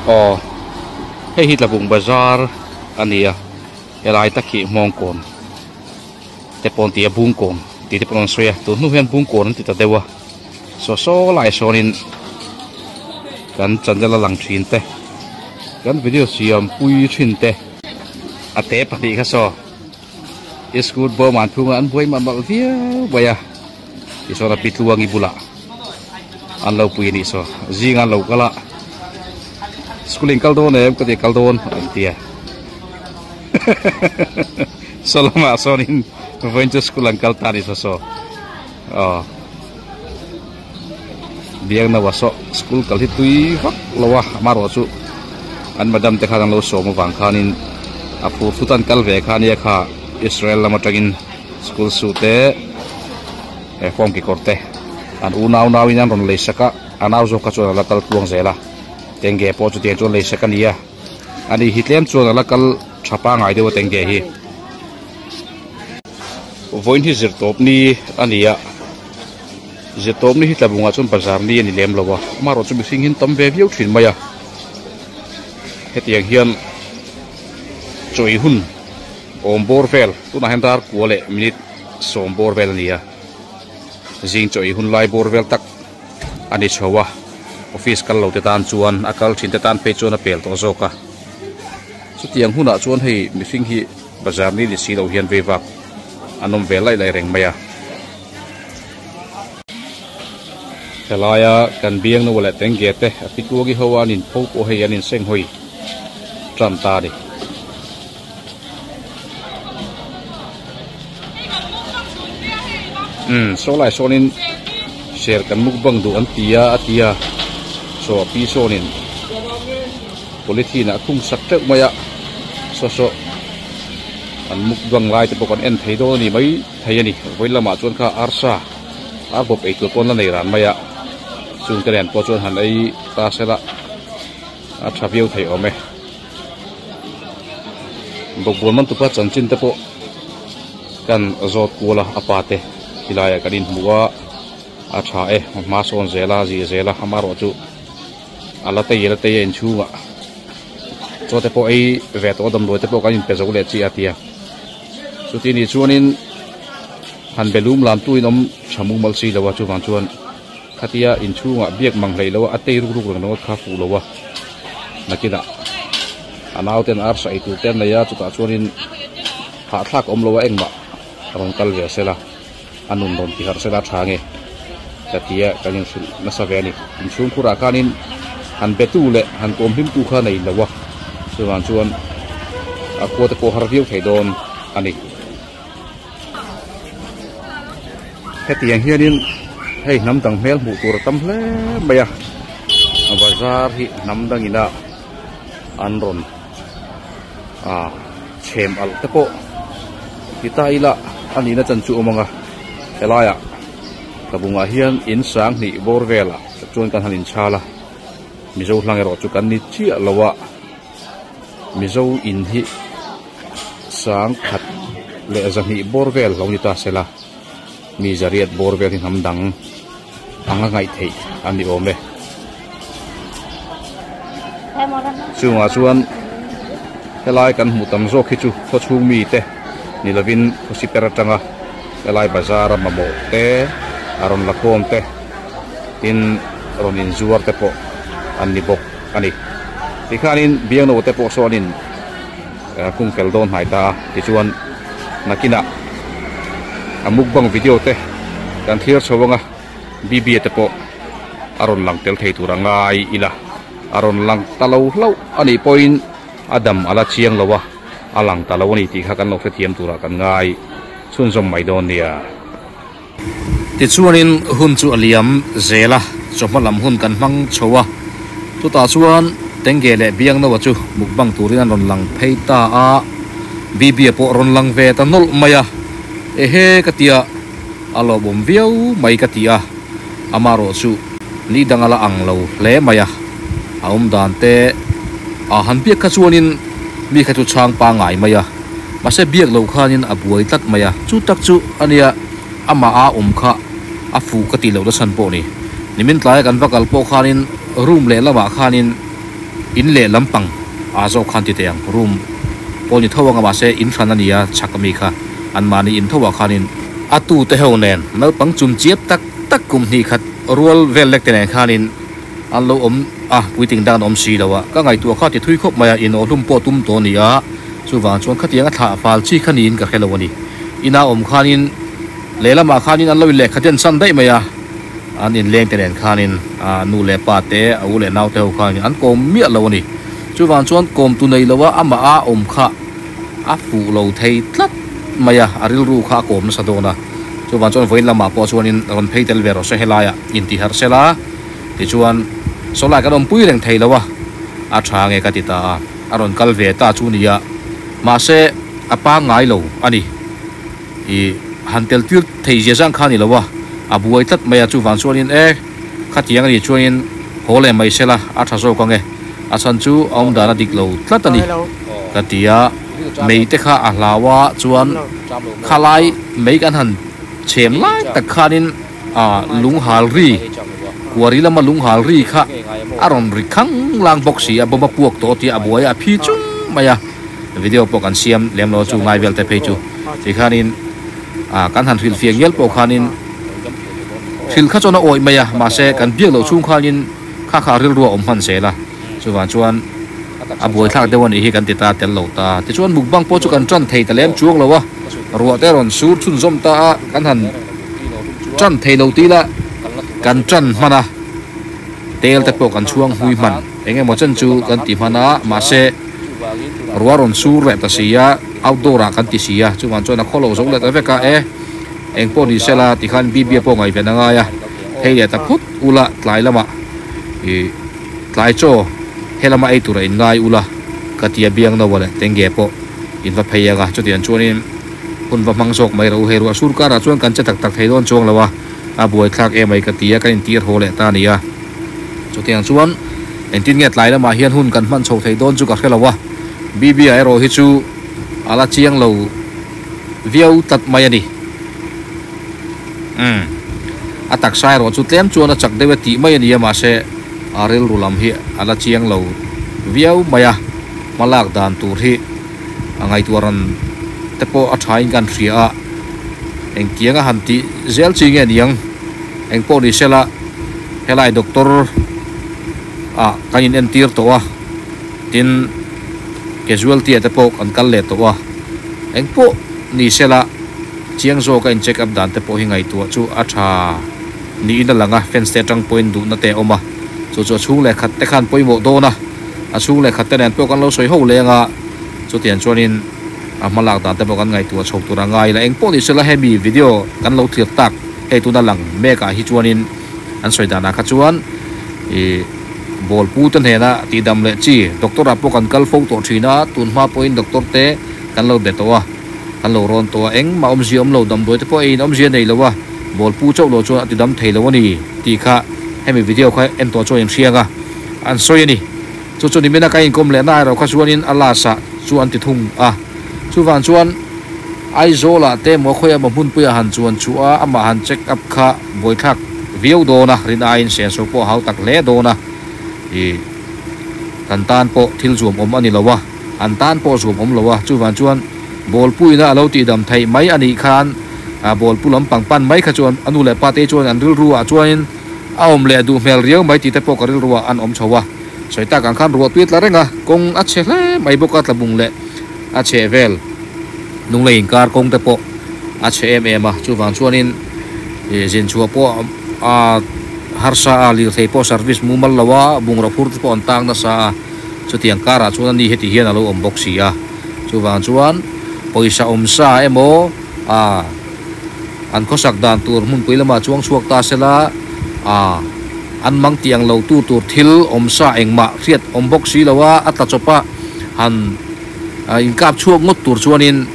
Aw hei hi Tlabung bazar a ni a helai tak hi Hmawngkawn te pawh an ti a Bungkawn tih te pawh an sawi a tun hnu hian Bungkawn an ti ta deuh a saw saw lai sawnin kan channel a lang thin te kan video siam pui thin te a te pahnih kha saw school bawm an thung a an buai mah mah viau mai a tichuan a pi tluangi bulah an lo pui a nih saw zing an lo kal a school in kal dawn em ka ti kal dawn an ti a saw lamah sawnin vawiin chu school an kal ta a ni saw saw aw biang no a saw school kal hi tui vak lo a amaherawh chu an madam te khan an lo sawm avang khanin a phur thut an kal ve kha ania kha Israel lam atangin school suit te he form kekawr te an unau nau in an rawn lei sak a a nau zawk kha chuan a la kal tluang zel a tenge pawh chutiang chuan lei sak a ni a ani hi tlem chuan a la kal tha pangai deuh a tenge hi vawiin hi zirtawp ni a ni a zirtawp ni hi tlabungah chuan bazar ni a ni lem lo a amaherawh chu mihring hi an tam ve viau thin mai a hetiang hian chawi hun awm bawr vel tunah hian dar kua leh minute sawm bawr vel a ni a zing chaw ei hun lai bawr vel tak a ni chho a office kal lo te tan chuan a kal thin te tan phei chuan a pel tawh zawk a chutiang hunah chuan hei mihring hi bazar ni ni si lo hian vei vak an awm ve laih laih reng mai a. Helaia kan biang nu leh tenge te a pituagi ho a an inpho pawh hei an insenghawi tan ta a ni. Umm saw lai sawnin ser kan mukbang duh an ti a a ti a saw a pi sawnin polythene ah a khung sak teuh mai a saw saw an mukbang lai te pawh kan en thei dawn a ni mai thei a ni vawi lamah chuan kha arsa ar bawp ei tur pawn la nei ran mai a chungte nen pawh chuan han ei ta sela a tha viau thei awm e. Bawkbawn man tupa chanchin te pawh kan zawt kual a a pa te tilai ah kan inhmu a a tha e hma sawn zel a zir zel a amaherawh chu a la tei a la tei a inchhung ah chaw te pawh ei ve tawh a damdawi te pawh kan inpe zo leh chiah a tia chuti nih chuanin han be lum lam tu in awm tha mumal si lo a chuvang chuan Khatia inchhungah biak mang hleih lo a, a tei ruk ruk reng ringawt kha fuh lo a. Nakinah a nauten arsa ei tur te an nei a, chutah chuanin hahthlak awm lo a engmah a rawn kal ve sela, a nun rawn ti harh sela a tha nge ka tia kan inhrilh nasa ve a ni. Inchhung khurah khanin han betu leh han kawm hlimtu kha nei lo a, chuvang chuan a khua te pawh har viau thei dawn a ni. Hetiang hianin hei hnam dang hmel hmuh tur a tam hle mai a bazar hi hnam dangin a an rawn ah chhem alh te pawh ti ta ila a nihna chan chu awm ang a helaiah ka bungah hian in sang hnih bawr velah chuan kan han inchhal a mizo hlang erawh chu kan ni chiah lo a. Mizo in hi sang khat leh zahnih bawr vel lo ni ta sela mi zariat bawr vel hi hnam dang anga ngaih theih a ni awm e. Chungah chuan helai kan hmuh tam zawk hi chu khawchhung mite ni lovin khawsiper atanga helai bazar a mamawh te a rawn la khawm te tin rawn inzuar te pawh an ni bawk. a ni. Tikhanin biangno te pawh sawnin kung fel dawn hnai ta a, tichuan nakinah a mukbang video te kan thlir chho ang a, BB-a te pawh a rawn lang tel thei tur a ngai ila, a rawn lang ta lo hlauh a nih pawhin a dam a la chiang lo a, a lang ta lo a ni tih kha kan lo hrethiam turah kan ngai chhunzawm mai dawn nia. Tichuanin hun chu a liam zel a, chawhma lam hun kan hmang chho a, chutah chuan Tenge leh Biangnoa chu mukbang turin an rawn lang phei ta a, Bibia pawh rawn lang ve ta nawlh mai a, ehe ka tia, a lawmawm viau mai ka ti a, amaherawh chu ni dang a la ang lo hle mai a, a awm dan te a han biak kha chuanin mi kha chu chhang pangngai mai a. Mahse biak loh khanin a buai tlat mai a, chu tak chu ania amah a awm kha a fuh ka tih loh na chhan pawh ni. Nimin tlaia kan va kal pawh khanin room leh lamah khanin In leh lampang ah zawk khan ti teh ang room pawh ni tho anga mahse in hran a ni a chhak ami kha an mahni in tho ah khanin a tu te ho nen naupang chum chiap tak tak kum hnih khat rual vel lek te nen khanin an lo awm a puitling dang an awm si lo a ka ngaihtuah kha ti thui khawp mai a inawh hlum pawh tum tawh a ni a chuvang chuan khatiang a thlah fal chi kha niin ka hre lo a ni ina awm khanin lehlamah khanin an lo in lehkha den san daih mai a. An inleng te nen khanin a nu leh pa te, a u leh nau te ho khanin an kawm miah lo a ni. Chuvang chuan kawm tu nei loa amah a awm kha a fuh lo thei tlat mai a, a rilru kha a kawm nasa dawn a. Chuvang chuan vawiin lamah pawh chuanin rawn phei tel ve rawh se helaiah intiharh sela tichuan sawlai kan awmpui reng thei lo a, a tha nge ka ti ta a, a rawn kal ve ta chu nia. Mahse a pangngai lo a ni. Ih han tel tir thei zia zang kha a ni lo a, a buai tlat mai a, chuvang chuanin e khatiang a nih chuanin haw leh mai sela a tha zawk ang e, a chhan chu a awm dan a dik lo tlat a ni ka ti a, mei te kha a hlau a chuan khalai mei kan han chhem lai tak khanin ah lung hal ri kuari lama lung hal ri kha a rawn ri khang lang bawk si a, bomb a puak tawh tih a buai a, a phi chung mai a. Video pawh kan siam lem lo chu ngai vel te phei chu tikhanin ah kan han hrilh fiah ngial pawh khanin thil kha chuan a awih mai a mahse kan biak loh chhung khanin kha kha rilru a awm hman zel a chuvang chuan a buaithlak deuh a nih hi kan ti ta tel lo ta tichuan mukbang pawh chu kan tan thei ta lem chuang lo a ruah te rawn sur chhunzawm ta a kan han tan thei lo tih lah kan tan hman a tel te pawh kan chhuang hui hman eng emaw chen chu kan ti hman a mahse. Ruah rawn sur leh ta si a, outdoor ah kan ti si a, chuvang chuan a khaw lo zo leh ta vek a, e eng pawh ni sela tikhan Bibia pawh ngaihven a ngai a, phei leh ta phut ula tlai lamah ih tlai chaw helama ei tura in ngai ula ka ti a biang no a leh tenge pawh in va phei ang a, chutiang chuanin hun va hmang zawk mai rawh u, hei ruah sur karah chuan kan che tak tak thei dawn chuang lo a, a buaithlak em mai ka ti a, kan intir haw leh ta a ni a. Chutiang chuan engtin nge tlai lamah hian hun kan hman chho thei dawn chu ka hre lo a, Bibia erawh hi chu a la chiang lo viau tlat mai a ni. Umm, a taksa erawh chu tlem chuan a chak deuh e tih mai a ni a, mahse a rilru lam hi a la chiang lo viau mai a, hma lak dan tur hi a ngaihtuah ran te pawh a thain kan hria a, engtiang a han tih zel chi nge niang engpawh ni sela. Helai doctor ah kan in entir tawh a, tin casualty ah te pawh kan kal leh tawh a, engpawh ni sela chiang zawk a in check up dan te pawh hi ngaihtuah chu a tha niin a lang a, fans te atang pawhin duhna te a awm a, chu chu a chhung leh khat te khan pawimawh dawn a, a chhung leh khat te nen pawh kan lo sawi ho leng a, chutiang chuanin a hma lak dan te pawh kan ngaihtuah chho tur a ngai la, engpawh ni sela hemi video kan lo thlir tak hei tuna lang mek ah hi chuanin an sawi danah kha chuan ih ball pu te hnena tihdam leh chi doctor ah pawh kan kal fo tawh thin a tun hma pawhin doctor te kan lo be tawh a kan lo rawn tawh a engmah awmzia awm lo damdawi te pawh eiin awmzia nei lo a ball pu chauh lo chuan a tidam thei lo a ni tih kha hemi video kha en tawh chuan in hriang a an sawi a ni chu chu nimina ka inkawm leh na erawh kha chuanin a last ah chu an ti thung a chuvang chuan Aizawl ah te emaw khawi emaw hmunpui ah han chuan chhuah a amah han check up kha buaithlak viau dawn a, rin aiin senso pawh a hau tak hle dawn a, ih kan tan pawh thil zuam awm a ni lo a, an tan pawh zuam awm lo a, chuvang chuan ball puina a lo tihdam theih mai a nih khan ah ball pu lampang pan mai kha chuan a nu leh pa te chuan an rilru ah chuanin a awm leh duh hmel riau mai tih te pawh ka rilru ah an awm chho a, sawi tak ang khan ruah tui a tla reng a, kawng a chhe hle mai bawk a tla bung leh a chheh vel Lunglei inkar kawng te pawh a chhe em em a, chuvang chuanin ih zin chhuah pawh a harsa a, lirthei pawh service mumal lo a, bungraw phur te pawh an tang nasa a, chutiang karah chuan ani heti hian a lo awm bawk si a, chuvang chuan pawisa awm sa emaw ah an khawsak dan tur hmunpui lamah chuang chhuak ta sela ah an mang tih ang lo tu tur thil awm sa engmah hriat awm bawk si lo a, a tla chawp a han. A inkap chhuak ngawt tur chuanin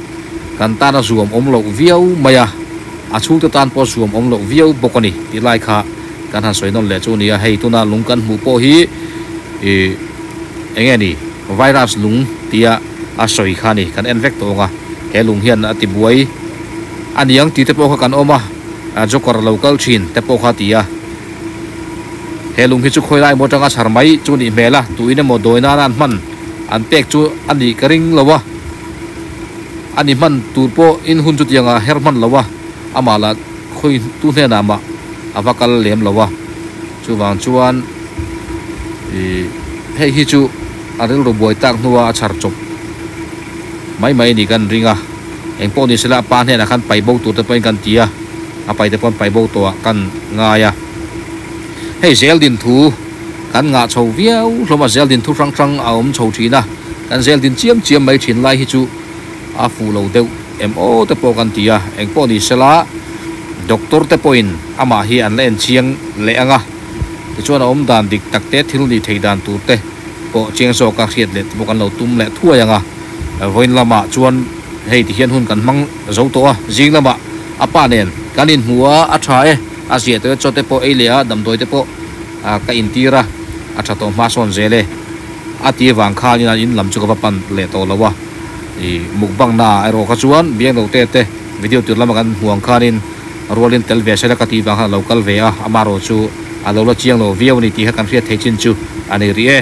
kan tan a zuam awm loh viau mai a, a chhungte tan pawh a zuam awm loh viau bawk a ni tih lai kha kan han sawi nawn leh chu a ni a, hei tuna lung kan hmuh pawh hi ih eng nge ni virus lung tia a sawi kha a ni, kan en vek tawh ang a, he lung hian a ti buai a niang tih te pawh kha kan awm a, joker lo kal thin te pawh kha a ti a. He lung hi chu khawi lai emaw atanga chhar mai chu nih hmel a, tuin emaw dawi nana an hman an pek chu a nih ka ring lo a, a ni hman tur pawh in hun chutiang a her hman lo a, amah lah khawi tu hnenah mah a va kal lem lo a, chuvang chuan ih hei hi chu a rilru buai tak hnua a chhar chawp mai mai a nih kan ring a, engpawh ni sela a pa hnenah khan pai bo tur te pawhin kan ti a, a pai te pawh an pai bo tawh ah kan ngai a. Hei zel din thu kan ngah chho viau hlawm a, zel din thu hrang hrang a awm chho thin a, kan zel din chiam chiam mai thin lai hi chu a fuh lo deuh em aw te pawh kan ti a, engpawh ni sela doctor te pawhin amah hi an la en chiang leh ang a, tichuan a awm dan dik tak te thil nih theih dan tur te pawh chiang zawk a hriat leh te pawh kan lo tum leh thuai ang a, vawiin lamah chuan hei tihian hun kan hmang zo tawh a, zing lamah a pa nen kan inhmu a, a tha e. A ziah tawh e, chaw te pawh ei leh a, damdawi te pawh ka intir a, a tha tawh hma sawn zel e. A ti avang khanin an in lam chu ka va pan leh tawh lo a, ih mukbang naah erawh kha chuan bianglo te te video tir lama kan hmuh ang khanin rualin tel ve sela ka tih vang khan a lo kal ve a, amaherawh chu a lo la chiang lo viau a ni tih kha kan hriat theih chin chu a ni rih e.